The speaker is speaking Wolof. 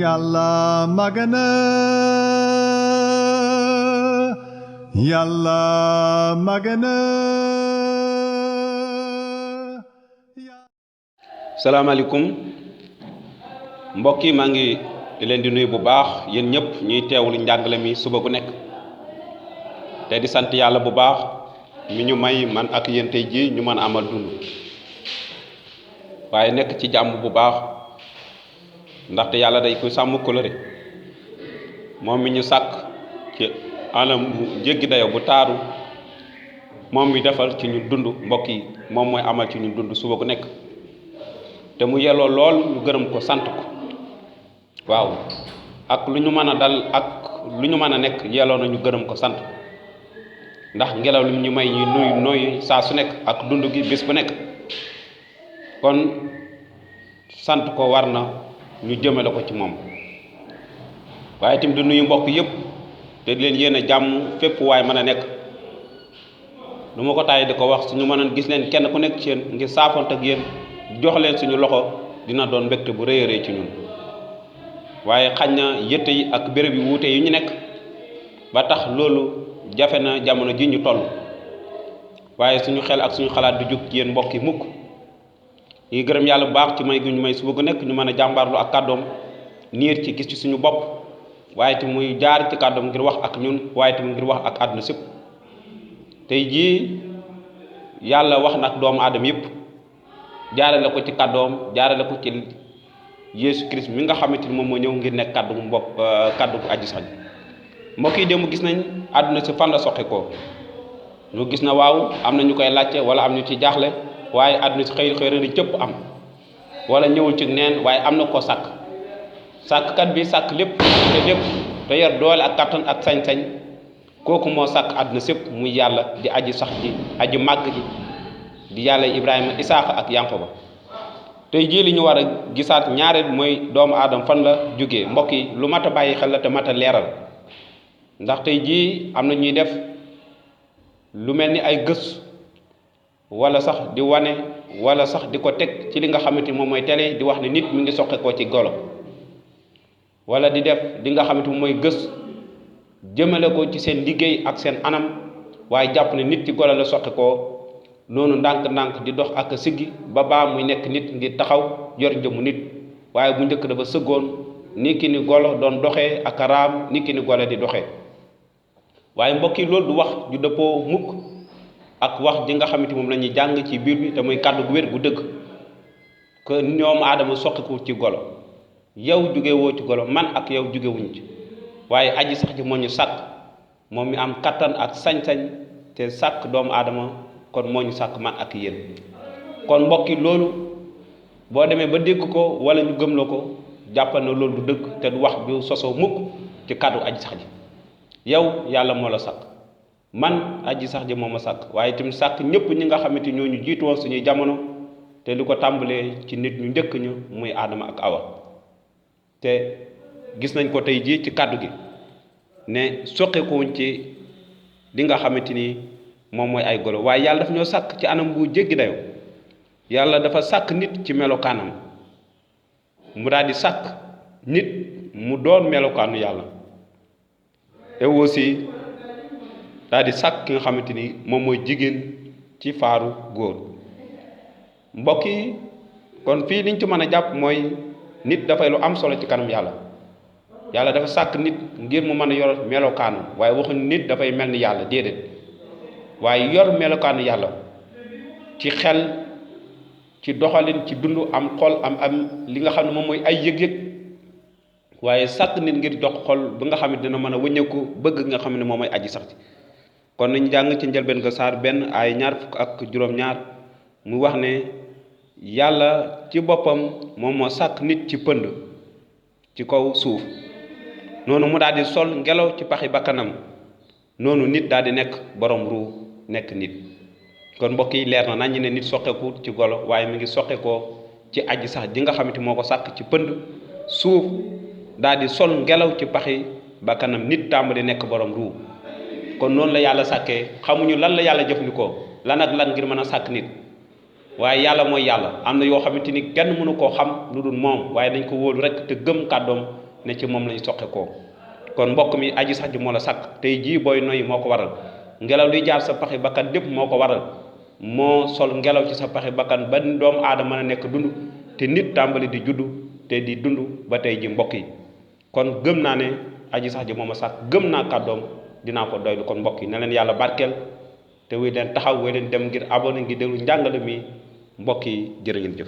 Yàlla magana Yàlla magana salaamaaleykum mbokk yi maa ngi leen di nuyu bu baax yéen ñëpp ñuy teewlu njàngale mi suba gu nekk te di sant yàlla bu baax mi ñu may man ak yéen tey ji ñu mën a amal dund waaye nekk ci jàmm bu baax ndaxte yàlla day koy sàmm kóllëre moom mi ñu sàkk ci anam bu jéggi dayo bu taaru moom mi defal ci ñu dund mbokk yi moom mooy amal ci ñu dund suba gu nekk te mu yelloo lool ñu gërëm ko sant ko waaw ak lu ñu mën a dal ak lu ñu mën a nekk yelloo na ñu gërëm ko sant ndax ngelaw li ñu may ñuy nuyu saa su nekk ak dund gi bis bu nekk kon sant ko war na ñu jëmale ko ci moom waaye tamit di nuyu mbokk yëpp te di leen yéene jàmm fépp waay mën a nekk lu ma ko tàyyi di ko wax suñu mën a gis leen kenn ku nekk ci yéen ngir saafante ak yéen jox leen suñu loxo dina doon mbégte bu rëy a rëy ci ñun waaye xañ na yëtte yi ak béréb yi wuute yi ñu nekk ba tax loolu jafe na jamono ji ñu toll waaye suñu xel ak suñu xalaat du jug ci yéen mbokk yi mukk ñu ngi gërëm yàlla bu baax ci may gu ñu may suba gu nekk ñu mën a jàmbaarlu ak kàddoom niir ci gis ci suñu bopp waaye te muy jaar ci kàddoom ngir wax ak ñun waaye te ngir wax ak àdduna sépp tey jii yàlla wax nag doomu aadama yëpp jaarale ko ci kàddoom jaarale ko ci Yeesu Christ mi nga xamante ni moom moo ñëw ngir nekk kàddu bopp kàddu gu aji sax mbokk yi démb gis nañ àdduna si fan la soqi ko ñu gis na waaw am na ñu koy laajte wala am ñu ci jaaxle waaye àdduna si xëy rëri cëpp am wala ñëwul ci neen waaye am na koo sàkk sàkkkat bi sàkk lépp te yor doole ak kattan ak sañ-sañ kooku moo sàkk àdduna sépp muy yàlla di aji sax ji aji màgg ji di yàlla Ibrahima Isaaxa ak Yankoba tey jii li ñu war a gisaat ñaareel mooy doomu aadama fan la jógee mbokk yi lu mat a bàyyi xel la te mat a leeral ndax tey jii am na ñuy def lu mel ni ay gëstu wala sax di wane wala sax di ko teg ci li nga xamante ni moom mooy télé di wax ne nit mi ngi soqe koo ci golo wala di def li nga xamante moom mooy gëstu jëmale ko ci seen liggéey ak seen anam waaye jàpp ne nit ci golo la soqe koo noonu ndànk-ndànk di dox ak siggi ba baa muy nekk nit ngir taxaw yor jëmu nit waaye bu njëkk dafa sëggoon ni ki ni golo doon doxee ak raam ni ki ni golo di doxee waaye mbokk yi loolu du wax ju dëppoo mukk ak wax ji nga xamante moom la ñuy jàng ci biir bi te muy kàddu gu wér gu dëgg que ñoomu aadama soqiku ci golo yow jóge woo ci golo man ak yow jóge wuñ ci waaye aji sax ji moo ñu sàkk moom mi am kattan ak sañ-sañ te sàkk doomu aadama kon moo ñu sàkk man ak yéen kon mbokki loolu boo demee ba dégg ko wala ñu gëm la ko jàppal na loolu du dëgg te du wax ju sosoo mukk ci kàddu aji sax ji yow yàlla moo la sàkk man aji sax ji moo ma sàkk waaye itam sàkk ñëpp ñi nga xamante ñoo ñu jiitu woon suñuy jamono te li ko tàmbalee ci nit ñu njëkk ñu muy Aadama ak Awa te gis nañ ko tey jii ci kàddu gi ne soqeekuwuñ ci li nga xamante ni moom mooy ay golo waaye yàlla dafa ñoo sàkk ci anam bu jéggi dayo yàlla dafa sàkk nit ci melokaanam mu daal di sàkk nit mu doon melokaanu yàlla et aussi daal di sàkk ki nga xamante ni moom mooy jigéen ci faaru góor mbokk yi kon fii liñ ci mën a jàpp mooy nit dafay lu am solo ci kanam yàlla dafa sàkk nit ngir mu mën a yor melokaanu waaye waxuñ nit dafay mel ni yàlla déedéet waaye yor melokaanu yàlla ci xel ci doxalin ci dund am xol am li nga xam ne moom mooy ay yëg-yëg waaye sàkk nit ngir jox xol bi nga xam ne dina mën a wëññeeku bëgg nga xam ne moom mooy aji sax ci kon nañu jàng ci njëlbeen ga saar benn ay ñaar fukk ak juróom-ñaar mu wax ne yàlla ci boppam moom moo sàkk nit ci pënd ci kaw suuf noonu mu daal di sol ngelaw ci paxi bakkanam noonu nit daal di nekk borom ruu nekk nit kon mbokk yi leer na nañ ne nit soqeeku ci golo waaye mi ngi soqeekoo ci aji sax ji nga xamante moo ko sàkk ci pënd suuf daal di sol ngelaw ci paxi bakkanam nit tàmbali nekk borom ruu kon noonu la yàlla sàkkee xamuñu lan la yàlla jëfandikoo lan ak lan ngir mën a sàkk nit waaye yàlla mooy yàlla am na yoo xamante ni kenn mënu koo xam lu dul moom waaye nañ ko wóolu rek te gëm kàddoom ne ci moom lañ soqe koo kon mbokk mi aji sax ji moo la sàkk tey jii booy noyyi moo ko waral ngelaw liy jaar sa paxi bakkan lépp moo ko waral moo sol ngelaw ci sa paxi bakkan ba doomu aadama mën a nekk dund te nit tàmbali di juddu te di dund ba tey ji mbokk yi kon gëm naa ne aji sax ji moo ma sàkk gëm naa kàddoom dinaa ko doylu kon mbokk yi na leen yàlla barkeel te wuy leen taxaw wuy leen dem ngir abonné ngi déglu njàngale mi mbokk yi jërë ngeen jëf